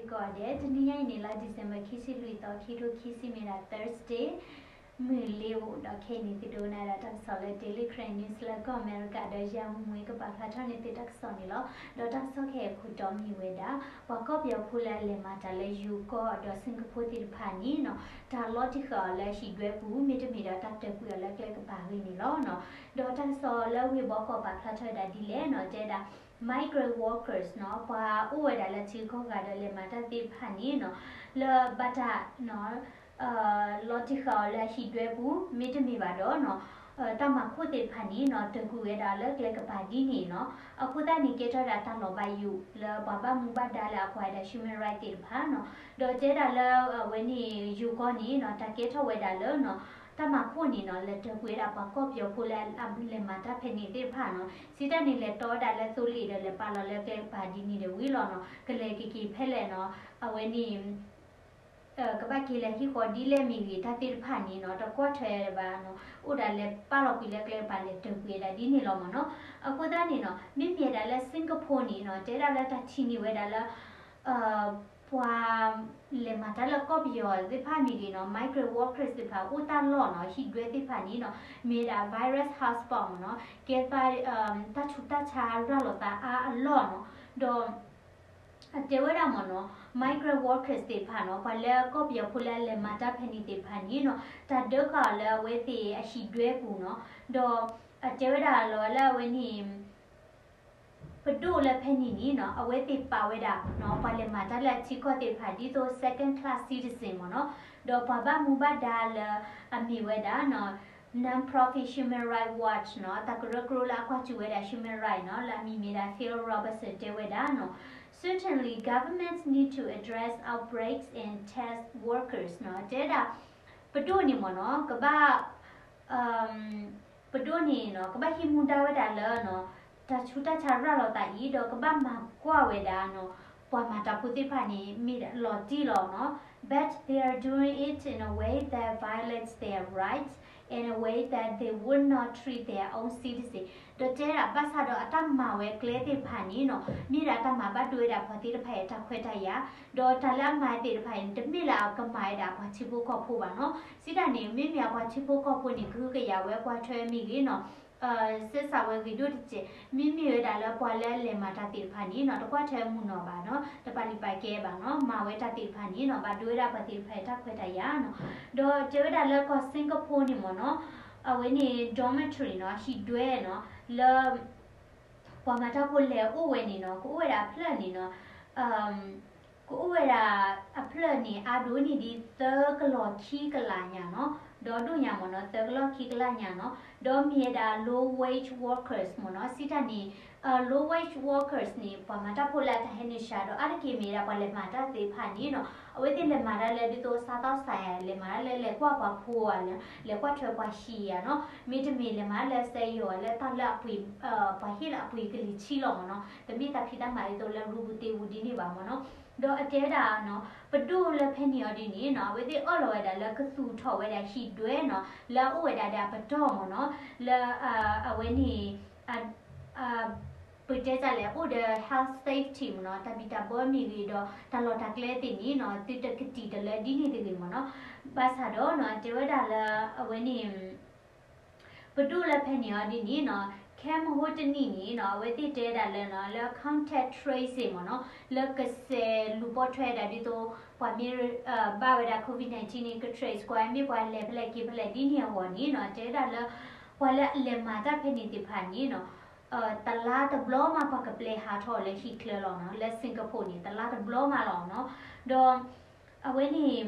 ဂီၤဒဲး, တနံၤညါအံၤန့ၣ်လီၤ December ခံဆံလွံၢ်သီ ခံထိခံဆံ မ့ၢ်ဒၣ် Thursday မုၢ်လ့ၤအိၣ်ဒီး ခဲအံၤန့ၣ် သုဒိကနၣ်ဒၣ်တၢ်ကစီၣ်လၢ Daily Karen News လၢကီၢ်အမဲရကၤ ဒီးယၤမူမူကပာ်ဖျါထီၣ်န့ၢ်သုတၢ်ကစီၣ်န့ၣ်လီၤ. ဒီးတၢ်ကစီၣ်ခဲအံၤအခိၣ်တီမ့ၢ်ဝဲဒၣ် ပှၤကီၢ်ပယီၤဖိလၢအလဲၤမၤတၢ်လၢယိၤကီၢ်ဒီး Singapore သ့ၣ်တဖၣ်န့ၣ်နီၤ တၢ်လီၤတံၢ်ဃာ်အီၤလၢအဟံၣ်ဒွဲပူၤ မ့တမ့ၢ်ဒီးတၢ်တၢၢ်ကွံာ်အီၤလၢကျဲကပၤအဂ့ၢ်န့ၣ်လီၤ. ဒီးတၢ်ကစီၣ်လၢဝ့ၢ်ဘီကီၢ်ပာ်ဖျါထီၣ်ဝဲဒၣ်ဒ်လဲၣ်နီၤ တဲဒၣ် migrant workers နီၤ ပှၤအိၣ်ဝဲဒၣ်လၢထံဂုၤကီၢ်ဂၤဒီးလဲၤမၤတၢ်သ့ၣ်တဖၣ်န့ၣ်နီၤ လၢဘၣ်တၢ် လီၤတံၢ်ဃာ်အီၤလၢအဟံၣ်ဒွဲပူၤ မ့တမ့ၢ်ဘၣ်ဒီးနီၤ တၢ်မၤခိၣ်သ့ၣ်တဖၣ်န့ၣ်နီၤ တၢၢ်ကွံာ်ဝဲဒၣ်လၢကျဲကပၤဒ်န့ၣ်နီၤ အဃိသတးန့ၣ် ကဲထီၣ်ဝဲဒၣ်တၢ်လီၤဘၣ်ယိၣ်လၢပှၤဘၣ်မူဘၣ်ဒါလၢအကွၢ်ဝဲဒၣ် human right သ့ၣ်တဖၣ်နီၤ ဒီးတဲဒၣ်လၢအဝဲန့ၣ် ယိၤကီၢ်န့ၣ်နီၤ တၢ်ကဲထီၣ်ဝဲဒၣ်လၢနီၤ တၢ်မၤခိၣ်န့ၣ်နီၤ လဲၤတၢၢ်ကွံာ်ဝဲဒၣ်ပှၤကီၢ်ပယီၤဖိလၢအလဲၤမၤတၢ်ဖဲန့ၣ်သ့ၣ်တဖၣ်နီၤ စံးတၢ်န့ၣ် လဲၤတီဝဲဒၣ်လၢသိလ့ၣ်ဒီးလဲၤပာ်လီၤလၢကျဲကပၤဒ်န့ၣ်ဒီးဝံၤလီၤနီၤ ကလဲၤက့ၤက့ၤဖဲလဲၣ်နီၤ အဝဲန့ၣ် ကဘၣ်က့ၤလၢဟံၣ်ဃီဒ်လဲၣ်မ့ၢ်ဂ့ၤ တၢ်သ့ၣ်တဖၣ်န့ၣ်နီၤ တကွၢ်ထွဲဘၣ်နီၤ အိၣ်ဒၣ်လဲၤပာ်လီၤကွံာ်လၢကျဲကပၤ လဲၤတၢၢ်ကွံာ်ဝဲဒၣ်ဒ်န့ၣ်လီၤမ့ၢ်နီၤ အဃိသတးန့ၣ်နီၤ မ့မ့ၢ်ဝဲဒၣ်လၢ Singapore န့ၣ်နီၤ တဲဒၣ်လၢတၢ်ထံၣ်န့ၢ်ဝဲဒၣ်လၢ ပှၤလဲၤမၤတၢ်လၢကီၢ်ပယီၤသ့ၣ်တဖၣ်မ့ၢ်ဂ့ၤနီၤ migrant workers သ့ၣ်တဖၣ်အိၣ်တၢ်လီၢ်နီၤ ဟံၣ်ဒွဲသ့ၣ်တဖၣ်န့ၣ်နီၤ မ့ၢ်ဝဲဒၣ် virus hotspot မ့ၢ်နီၤ ကဲသး တၢ်ဆူးတၢ်ဆါရၤလီၤသးအါအလီၢ်နီၤ ဒီး အတဲဝဲဒၣ်မ့ၢ်နီၤ migrant workers သ့ၣ်တဖၣ်နီၤ ပှၤလၢကီၢ်ပယီၤဖိလၢအလဲၤမၤတၢ်ဖဲန့ၣ်သ့ၣ်တဖၣ်န့ၣ်နီၤ တၢ်ဒၢဃာ်အီၤလၢအဝဲသ့ၣ်အဟံၣ်ဒွဲပူၤနီၤ ဒီး အတဲဝဲဒၣ်လီၤလၢအဝဲန့ၣ် ပဒိၣ်လၢဖဲန့ၣ်န့ၣ်နီၤ အဝဲသ့ၣ်ပာ်ဝဲဒၣ်နီၤ ပှၤလဲၤမၤတၢ်လၢအထံကီၢ်သ့ၣ်တဖၣ် ဒ်သိး second class citizen မ့ၢ်နီၤ ဒီးပှၤဘၣ်မူဘၣ်ဒါလၢအမ့ၢ်ဝဲဒၣ်နီၤ Non-profit Human Rights Watch နီၤ တၢ်ကရၢကရိလၢအကွၢ်စူၢ်ဝဲဒၣ် human right နီၤ လၢအမံၤမ့ၢ်ဒၣ် Phil Robertson တဲဝဲဒၣ်နီၤ Certainly, governments need to address outbreaks and test workers နီၤ တဲဒၣ် ပဒိၣ်န့ၣ်မ့ၢ်နီၤ ကဘၣ် ပဒိၣ်န့ၣ်နီၤ ကဘၣ်ဟံးမူဒါဝဲဒၣ်လၢနီၤ တၢ်ဆူးတၢ်ဆါရၤလီၤသးအံၤ ဒီးကဘၣ်မၤကွၢ်ဝဲဒၣ်နီၤ ပှၤမၤတၢ်ဖိသ့ၣ်တဖၣ်န့ၣ် မ့ၢ်လီၤတံၢ်လီၤနီၤ but they are doing it in a way that violates their rights, in a way that they would not treat their own citizen ဒီးတဲဒၣ်ဘၣ်ဆၣ်ဒီးအတၢ်မၤဝဲကျဲသ့ၣ်တဖၣ်န့ၣ်နီၤ မ့ၢ်ဒၣ်တၢ်မၤဘၣ်ဒိဝဲဒၣ်ပှၤသ့ၣ်တဖၣ်အံၤအတၢ်ခွဲးတၢ်ယာ် ဒီးတၢ်လၢအမၤသ့ၣ်တဖၣ်အံၤန့ၣ် တမ့ၢ်လၢအကမၤဝဲဒၣ်ပှၤထံဖိကီၢ်ဖိဘၣ်နီၤ စံးတၢ်န့ၣ် မ့မ့ၢ်အပှၤထံဖိကီၢ်ဖိန့ၣ် ကဟုကယာ်ဝဲကွၢ်ထွဲမ့ၢ်ဂ့ၤနီၤ စ့စးဝဲဂ့ၤဒိၣ်တစဲး မ့မ့ၢ်ဝဲဒၣ်လၢပှၤလၢအလဲၤမၤတၢ်သ့ၣ်တဖၣ်န့ၣ်နီၤ တကွၢ်ထွဲမုာ်နီၤဘၣ်နီၤ တပာ်လုၢ်ပာ်ကဲဘၣ်နီၤ မၤဝဲတၢ်သ့ၣ်တဖၣ်န့ၣ်နီၤ ဘၣ်ဒိဝဲဒၣ်ပှၤသ့ၣ်တဖၣ်အံၤတၢ်ခွဲးတၢ်ယာ်နီၤ ဒီးတဲဝဲဒၣ်လၢကီၢ် Singapore န့ၣ်မ့ၢ်နီၤ အဝဲန့ၣ် dormitory နီၤ ဟံၣ်ဒွဲနီၤ လၢ ပှၤမၤတၢ်ဖိလဲၤအိၣ်ဝဲန့ၣ်နီၤ ကအိၣ်ဝဲဒၣ်အဖျၢၣ်န့ၣ်နီၤ ကအိၣ်ဝဲဒၣ်အဖျၢၣ်န့ၣ် အါဒိၣ်န့ၢ်ဒံးသၢကလီၢ်ခံကလးညါနီၤ ဒီဒိၣ်ညါမ့ၢ်နီၤ သၢကလီၢ်ခံကလးညါနီၤ ဒီးမ့ၢ်ဝဲဒၣ် low wage workers မ့ၢ်နီၤ စံးတၢ်န့ၣ် low wage workers န့ၣ် ပှၤမၤတၢ်ဖိလၢအတၢ်ဟဲနုာ်စှၤဒီး အါတက့ၢ်မ့ၢ်ဝဲဒၣ်ပှၤလဲၤမၤတၢ်သ့ၣ်တဖၣ်န့ၣ်နီၤ အဝဲသ့ၣ်လဲၤမၤတၢ်လၢဒ်သိး စားသောက်ဆိုင်ရာ လဲၤမၤတၢ်လၢလဲၤကွၢ်ပှၤဖိဧါ လဲၤကွၢ်ထွဲပှၤဟံၣ်ဧါနီၤ မ့တမ့ၢ်လဲၤမၤတၢ်လၢ စက်ရုံ လၢတၢ်လၢအပှ့ၤ ပှၤဟ့ၣ်လၢအပှ့ၤကလံၤဆံလီၤမ့ၢ်နီၤ တမ့ၢ်တၢ်ဖံးတၢ်မၤဒ်သိးလၢရူပူၤတ့ပူၤဒ်န့ၣ်ဘၣ်မ့ၢ်နီၤ ဒီးအတဲဝဲဒၣ်နီၤ ပဒိၣ်လၢဖဲန့ၣ်အီၤဒ်န့ၣ်နီၤ အဝဲသ့ၣ်အၢၣ်လီၤဝဲဒၣ်လၢကသူၣ်ထီၣ်ဝဲဒၣ်ဟံၣ်ဒွဲနီၤ လၢအအိၣ်ဝဲဒၣ်ဒီးအပတီၢ်မ့ၢ်နီၤ လၢ အဝဲန့ၣ် ပတဲတၢ်လဲၣ် အိၣ်ဒီး health safety မ့ၢ်နီၤ တၢ်ဘံၣ်တၢ်ဘၢမ့ၢ်ဂ့ၤဒီး တၢ်လီၢ်တၢ်ကျဲသ့ၣ်န့ၣ်နီၤ သုတကတံာ်တလၢဒ်န့ၣ်တဂ့ၤမ့ၢ်နီၤ ဘၣ်ဆၣ်ဒီးနီၤ တဲဝဲဒၣ်လၢ အဝဲန့ၣ် ပဒိၣ်လၢဖဲန့ၣ်အီၤဒ်န့ၣ်နီၤ ခဲမဟိတနံၣ်န့ၣ်နီၤ အဝဲသ့ၣ်တဲဒၣ်လၢနီၤ လၢ contact tracing မ့ၢ်နီၤ လၢကစဲးလူၤပိာ်ထွဲဒၣ်ဒ်သိး ပှၤမ့ၢ် ဘၣ်ဝဲဒၣ် COVID nineteen န့ၣ် က trace ကွၢ် မ့ၢ်ပှၤလဲၤဖဲလဲၣ်က့ၤဖဲလဲၣ်ဒ်န့ၣ်အဂီၢ်န့ၣ်နီၤ တဲဝဲဒၣ်လၢ ပှၤလၢအလဲၤမၤတၢ်ဖဲန့ၣ်သ့ၣ်တဖၣ်န့ၣ်နီၤ တလါတဘျီမးပှၤကပျဲဟးထီၣ်လၢဟံၣ်ချၢလီၤနီၤ လၢ Singapore န့ၣ် တလါတဘျီမးလီၤနီၤ ဒီး အဝဲန့ၣ်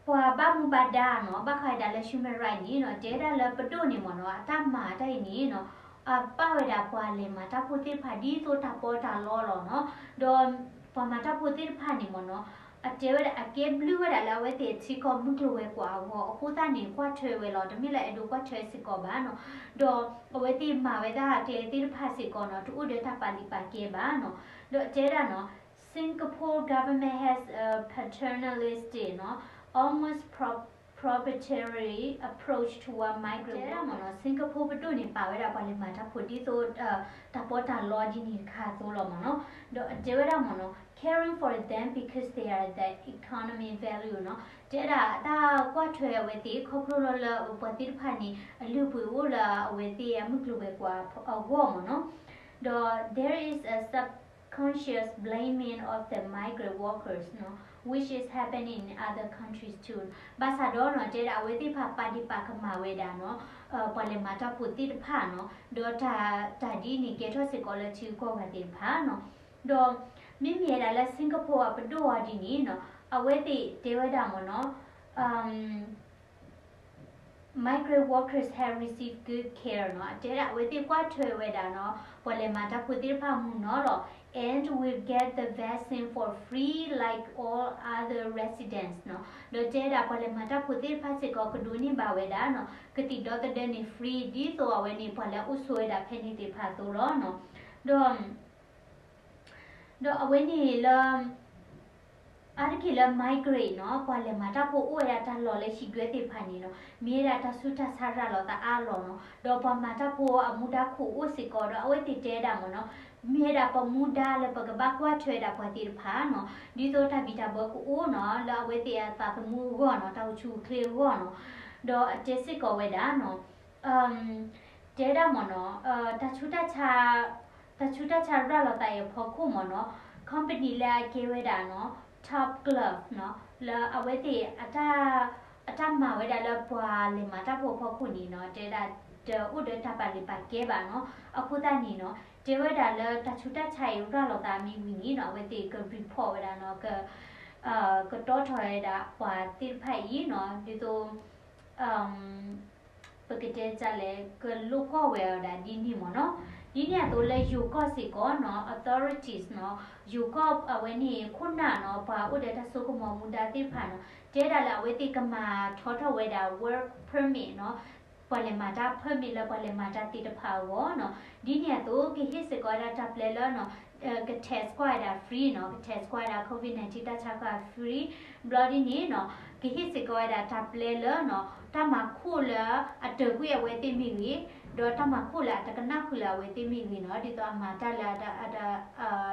ပှၤဘၣ်မူဘၣ်ဒါနီၤ ဘၣ်ဃးဝဲဒၣ်လၢ human right န့ၣ်နီၤ တဲဒၣ်လၢပဒိၣ်န့ၣ်မ့ၢ်နီၤ အတၢ်မၤတၢ်အံၤန့ၣ်နီၤ အပာ်ဝဲဒၣ်ပှၤလဲၤမၤတၢ်ဖိသ့ၣ်တဖၣ်ဒ်သိးတၢ်ပီးတၢ်လီလီၤနီၤ ဒီးပှၤမၤတၢ်ဖိသ့ၣ်တဖၣ်န့ၣ်မ့ၢ်နီၤ အတဲဝဲဒၣ်အကဲဘျုးဝဲဒၣ်လၢအဝဲသ့ၣ်အထံကီၢ်မုၢ်ကျိၤဝဲၤကွာ်အဂီၢ် အဃိသတးန့ၣ် ကွၢ်ထွဲဝဲလီၤ တမ့ၢ်လၢအဲၣ်ဒိးကွၢ်ထွဲစ့ၢ်ကီးဘၣ်နီၤ ဒီးအဝဲသ့ၣ်မၤဝဲဒၣ်အကျဲသ့ၣ်တဖၣ်စ့ၢ်ကီးနီၤ တအိၣ်ဒီးတၢ်ပာ်လုၢ်ပာ်ကဲဘၣ်နီၤ ဒီးတဲဒၣ်နီၤ Singapore government has a paternalistic နီၤ almost pro approach toward migrant တဲဒၣ်မ့ၢ်နီၤ Singapore ပဒိၣ်န့ၣ် ပာ်ဝဲဒၣ်ပှၤလဲၤမၤတၢ်ဖိဒ်သိး တၢ်ပီးတၢ်လီဒ်န့ၣ်တခါအသိးလီၤမ့ၢ်နီၤ. ဒီးတဲဝဲဒၣ်မ့ၢ်နီၤ caring for them because they are the economic value နီၤ တဲဒၣ်တၢ်ကွၢ်ထွဲအဝဲသ့ၣ် ခီဖျိလၢလၢပှၤသ့ၣ်တဖၣ်န့ၣ် အလုၢ်အပှ့ၤအိၣ်လၢအဝဲသ့ၣ်အမုၢ်ကျိၤဝဲၤကွာ်အဂီၢ်မ့ၢ်နီၤ. ဒီး there is a subconscious blaming of the migrant workers နီၤ which is happening in other countries too ဘၣ်ဆၣ်ဒီးနီၤ တဲဒၣ်အဝဲသ့ၣ်တဖၣ်ပာ်ဒ့ၣ်ပာ်ကမၣ်ဝဲဒၣ်နီၤ ပှၤလဲၤမၤတၢ်ဖိသ့ၣ်တဖၣ်နီၤ ဒီးတၢ် တၢ်ဒ်န့ၣ်ကဲထီၣ်စ့ၢ်ကီးလၢထံဂုၤကီၢ်ဂၤသ့ၣ်တဖၣ်နီၤ. ဒီးမ့မ့ၢ်ဝဲဒၣ်လၢ Singapore အပဒိၣ်အီၤဒ်န့ၣ်နီၤ အဝဲသ့ၣ်တဲဝဲဒၣ်မ့ၢ်နီၤ migrant workers have received good care နီၤ အတဲဒၣ်အဝဲသ့ၣ်ကွၢ်ထွဲဝဲဒၣ်နီၤ ပှၤလဲၤမၤတၢ်ဖိသ့ၣ်တဖၣ်မုၢ်နီၤလီၤ and will get the vaccine for free like all other residents နီၤ ဒီးတဲဒၣ်ပှၤလဲၤမၤတၢ်ဖိသ့ၣ်တဖၣ်စ့ၢ်ကီးကဒိးန့ၢ်ဘၣ်ဝဲဒၣ်နီၤ ကသံၣ်ဒီသဒၢန့ၣ် free ဒ်သိးအဝဲန့ၣ် ပှၤလၢအအိၣ်ဆိးဝဲဒၣ်ဖဲန့ၣ်သ့ၣ်တဖၣ်အသိးလီၤနီၤ. ဒီး ဒီးအဝဲန့ၣ်လၢ အါတက့ၢ်လၢ migrant နီၤ ပှၤလဲၤမၤတၢ်ဖိအိၣ်ဝဲဒၣ်တၢ်လီၢ်လၢဟံၣ်ဒွဲသ့ၣ်တဖၣ်န့ၣ်နီၤ မ့ၢ်ဝဲဒၣ်တၢ်ဆူးတၢ်ဆါရၤလီၤသးအါလီၤနီၤ ဒီးပှၤမၤတၢ်ဖိအမူဒါခိၣ်အိၣ်စ့ၢ်ကီးဒီးအဝဲသ့ၣ်တဲဒၣ်မ့ၢ်နီၤ မ့ၢ်ဝဲဒၣ်ပမူဒါလၢပကဘၣ်ကွၢ်ထွဲဒၣ်ပှၤသ့ၣ်တဖၣ်နီၤ ဒ်သိးတၢ်ဘံၣ်တၢ်ဘၢကအိၣ်နီၤ လၢအဝဲသ့ၣ်အသးသမူအဂီၢ်နီၤ တၢ်အိၣ်ဆူၣ်အိၣ်ချ့အဂီၢ်နီၤ ဒီးအတဲစ့ၢ်ကီးဝဲဒၣ်နီၤ တဲဒၣ်မ့ၢ်နီၤ တၢ်ဆူးတၢ်ဆါ တၢ်ဆူးတၢ်ဆါရၤလီၤသးအံၤအဖီခိၣ်မ့ၢ်နီၤ company လၢအကဲဝဲဒၣ်နီၤ Top Glove နီၤ လၢအဝဲသ့ၣ် အတၢ်မၤဝဲဒၣ်လၢပှၤလဲၤမၤတၢ်ဖိအဖီခိၣ်န့ၣ်နီၤ တဲဒၣ် တအိၣ်ဒီးတၢ်ပာ်လုၢ်ပာ်ကဲဘၣ်နီၤ အဃိသတးန့ၣ်နီၤ တဲဝဲဒၣ်လၢတၢ်ဆူးတၢ်ဆါအံၤရၤလီၤသးမ့ၢ်ဝံၤန့ၣ်နီၤ အဝဲသ့ၣ်က report ဝဲဒၣ်နီၤ က ကတီထီၣ်ဝဲဒၣ်ပှၤသ့ၣ်တဖၣ်အံၤနီၤ ဒ်သိး ပကတဲဒ်လဲၣ် ကလိၣ်ကီၢ်ဝဲဒၣ်ဒ်န့ၣ်မ့ၢ်နီၤ. ဒ်န့ၣ်အသိးလၢယိၤကီၢ်စ့ၢ်ကီးနီၤ authorities နီၤ ယိၤကီၢ်အဝဲန့ၣ်ခိၣ်နၢ်နီၤ ပှၤအိၣ်ဒီးတၢ်စိကမီၤမူဒါသ့ၣ်တဖၣ်နီၤ တဲဒၣ်လၢအဝဲသ့ၣ်ကမၤထီထီၣ်ဝဲဒၣ် work permit နီၤ ပှၤလဲၤမၤတၢ် permit လၢပှၤလဲၤမၤတၢ်သ့ၣ်တဖၣ်အဂီၢ်နီၤ. ဒ်န့ၣ်အသိး ကဟ့ၣ်စ့ၢ်ကီးဝဲဒၣ်တၢ်ပျဲလၢနီၤ က test ကွၢ်ဝဲဒၣ် free နီၤ က test ကွၢ်ဝဲဒၣ် COVID nineteen တၢ်ဆါဃၢ် free ဘျီဒ်န့ၣ်နီၤ ကဟ့ၣ်စ့ၢ်ကီးဝဲဒၣ်တၢ်ပျဲလၢနီၤ တၢ်မၤခိၣ်လၢအတၢၤကွံာ်အဝဲသ့ၣ်မ့ၢ်ဂ့ၤ, ဒီးတၢ်မၤခိၣ်လၢအတကနၣ်ဃုာ်လၢအဝဲသ့ၣ်မ့ၢ်ဂ့ၤနီၤ, ဒ်သိးအမၤတၢ်လၢ တအိၣ်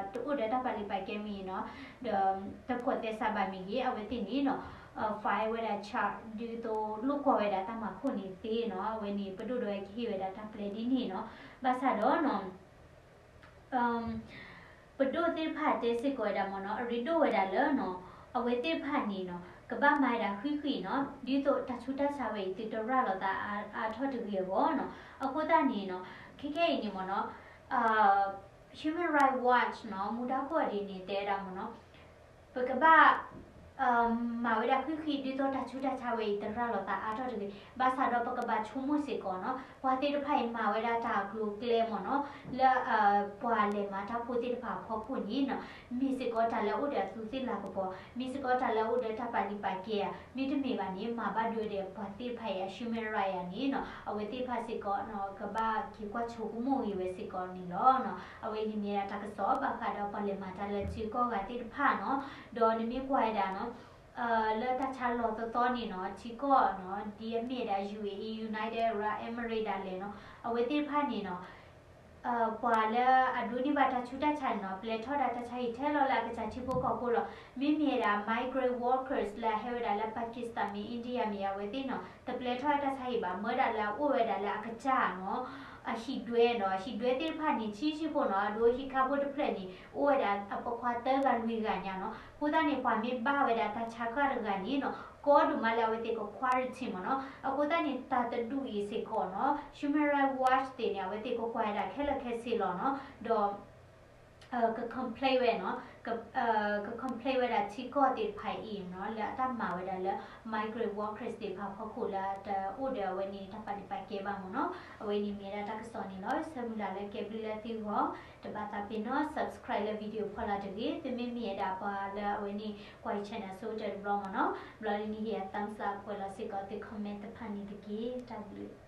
ဒီးတၢ်ပာ်လုၢ်ပာ်ကဲမ့ၢ်ဂ့ၤနီၤ, ဒီးတဖိးသဲစးဘၣ်မ့ၢ်ဂ့ၤ အဝဲသ့ၣ်န့ၣ်နီၤ fine ဝဲဒၣ် charge ဒ်သိးလိၣ်ကီၢ်ဝဲဒၣ်တၢ်မၤခိၣ်န့ၣ်သ့နီၤ. အဝဲန့ၣ် ပဒိၣ်ဒီးကဟ့ၣ်ဝဲဒၣ်တၢ်ပျဲဒ်န့ၣ်နီၤ. ဘၣ်ဆၣ်ဒီးနီၤ ပဒိၣ်သ့ၣ်တဖၣ်တဲစ့ၢ်ကီးဝဲဒၣ်မ့ၢ်နီၤ အရ့ဒိၣ်ဝဲဒၣ်လၢနီၤ အဝဲသ့ၣ်တဖၣ်န့ၣ်နီၤ ကဘၣ်မၤဝဲဒၣ်ဃံးဃံးနီၤ ဒ်သိးတၢ်ဆူးတၢ်ဆါဝဲအံၤ သုတရၤလီၤသးအါထီၣ်တဂ့ၤအဂီၢ်နီၤ. အဃိသတးန့ၣ်နီၤ ခဲခဲအံၤန့ၣ်မ့ၢ်နီၤ Human Rights Watch နီၤ မူဒါခိၣ်အဒ်န့ၣ်တဲဝဲဒၣ်မ့ၢ်နီၤ ပကဘၣ် မၤဝဲဒၣ်ဃံးဃံး ဒ်သိးတၢ်ဆူးတၢ်ဆါဝဲအံၤ တရၤလီၤသးအါထီၣ်တဂ့ၤ. ဘၣ်ဆၣ်ဒီးပကဘၣ်ဆိကမိၣ်စ့ၢ်ကီးနီၤ ပှၤသ့ၣ်တဖၣ်အံၤမၤဝဲဒၣ်တၢ်အကျိၤအကျဲမ့ၢ်နီၤ လၢ ပှၤလဲၤမၤတၢ်ဖိသ့ၣ်တဖၣ်အဖီခိၣ်န့ၣ်နီၤ မ့ၢ်စ့ၢ်ကီးတၢ်လၢအအိၣ်ဒီးအသူးသ့ၣ်လၤကပီၤ, မ့ၢ်စ့ၢ်ကီးတၢ်လၢအအိၣ်ဒီးတၢ်ပာ်လုၢ်ပာ်ကဲဧါ, မ့တမ့ၢ်ဘၣ်န့ၣ် မၤဘၣ်ဒိဝဲဒၣ်ပှၤသ့ၣ်တဖၣ်အံၤအ human right ဧါန့ၣ်နီၤ အဝဲသ့ၣ်တဖၣ်စ့ၢ်ကီးနီၤ ကဘၣ်က့ၤကွၢ်ဆိကမိၣ်ဂ့ၤဝဲစ့ၢ်ကီးန့ၣ်လီၤ. အဝဲအံၤန့ၣ်မ့ၢ်ဒၣ်တၢ်ကစီၣ်ဘၣ်ဃးဒီး ပှၤလဲၤမၤတၢ်လၢထံကီၢ်ဂၤသ့ၣ်တဖၣ်နီၤ. ဒီးနမ့ၢ်ကွၢ်ဝဲဒၣ်နီၤ လၢတၢ်ဆါလီၤသီသီန့ၣ်နီၤ ထံကီၢ်နီၤ ဒ်အမ့ၢ်ဒၣ် ယူၣ်အ့ၣ်အံၤ ယူၣ်နါတ့ၣ် အရဘ် အ့မရ့း ဒၣ်လဲာ်နီၤ အဝဲသ့ၣ်တဖၣ်န့ၣ်နီၤ ပှၤလၢအဒိးန့ၢ်ဘၣ်တၢ်ဆူးတၢ်ဆါန့ၣ်နီၤ ပျဲထီၣ်ဒၣ်တၢ်ဆါဟံၣ်ထဲလီၤလၢအကစၢ်ထံဖိကီၢ်ဖိလီၤ. မ့မ့ၢ်ဒၣ် migrant workers လၢအဟဲဝဲဒၣ်လၢ Pakistan မ့ၢ် India မ့ၢ် အဝဲသ့ၣ်နီၤ တပျဲထီၣ်တၢ်ဆါဟံၣ်ဘၣ် မၢဒၣ်လၢအအိၣ်ဝဲဒၣ်လၢအကစၢ်နီၤ အဟံၣ်ဒွဲနီၤ ဟံၣ်ဒွဲသ့ၣ်တဖၣ်န့ၣ် ဆံးဆံးဖိနီၤ အဒိဟံးခါဖိတဖျၢၣ်န့ၣ် အိၣ်ဝဲဒၣ်အပိာ်ခွါသၢဂၤလွံၢ်ဂၤညါနီၤ. အဃိသတးန့ၣ် ပှၤမ့ၢ်ဘၣ်ဝဲဒၣ်တၢ်ဆါဃၢ်တဂၤန့ၣ်နီၤ ကီဒိၣ်မးလၢအဝဲသ့ၣ်က quarantine မ့ၢ်နီၤ. အဃိသတးန့ၣ် တၢ်တဒူၣ်အံၤစ့ၢ်ကီးနီၤ Human Rights Watch သ့ၣ်န့ၣ် အဝဲသ့ၣ်ကကွၢ်ဝဲဒၣ်ခဲလၢာ်ခဲဆ့လီၤနီၤ ဒီး က complain ဝဲနီၤ က complain ဝဲဒၣ်ထံကီၢ်သ့ၣ်တဖၣ်အံၤနီၤ လၢအတၢ်မၤဝဲဒၣ်လၢ migrant workers သ့ၣ်တဖၣ်အဖီခိၣ်လၢတအိၣ်ဒီးအဝဲန့ၣ်တၢ်ပာ်လုၢ်ပာ်ကဲဘၣ်မ့ၢ်နီၤ. အဝဲန့ၣ်မ့ၢ်ဝဲဒၣ်တၢ်ကစီၣ်န့ၣ်လီၤ. ဆၢမုၢ်လၢ်လၢကဲဘျုးလၢသုဂီၢ် တဘၣ်သးပ့ၤနီၣ် subscribe လၢ video ဖီလာ်တဂ့ၤ. သုမ့မ့ၢ်ဝဲဒၣ်ပှၤလၢအဝဲန့ၣ် ကွၢ်ယ channel ဆိကတၢၢ်တဘျီမ့ၢ်နီၤ ဘျီဒ်န့ၣ်ဟ့ၣ်ယၤ thumbs up ကွဲးလီၤစ့ၢ်ကီးသု comment တဖၣ်န့ၣ်တက့ၢ်. တၢ်ဘျုး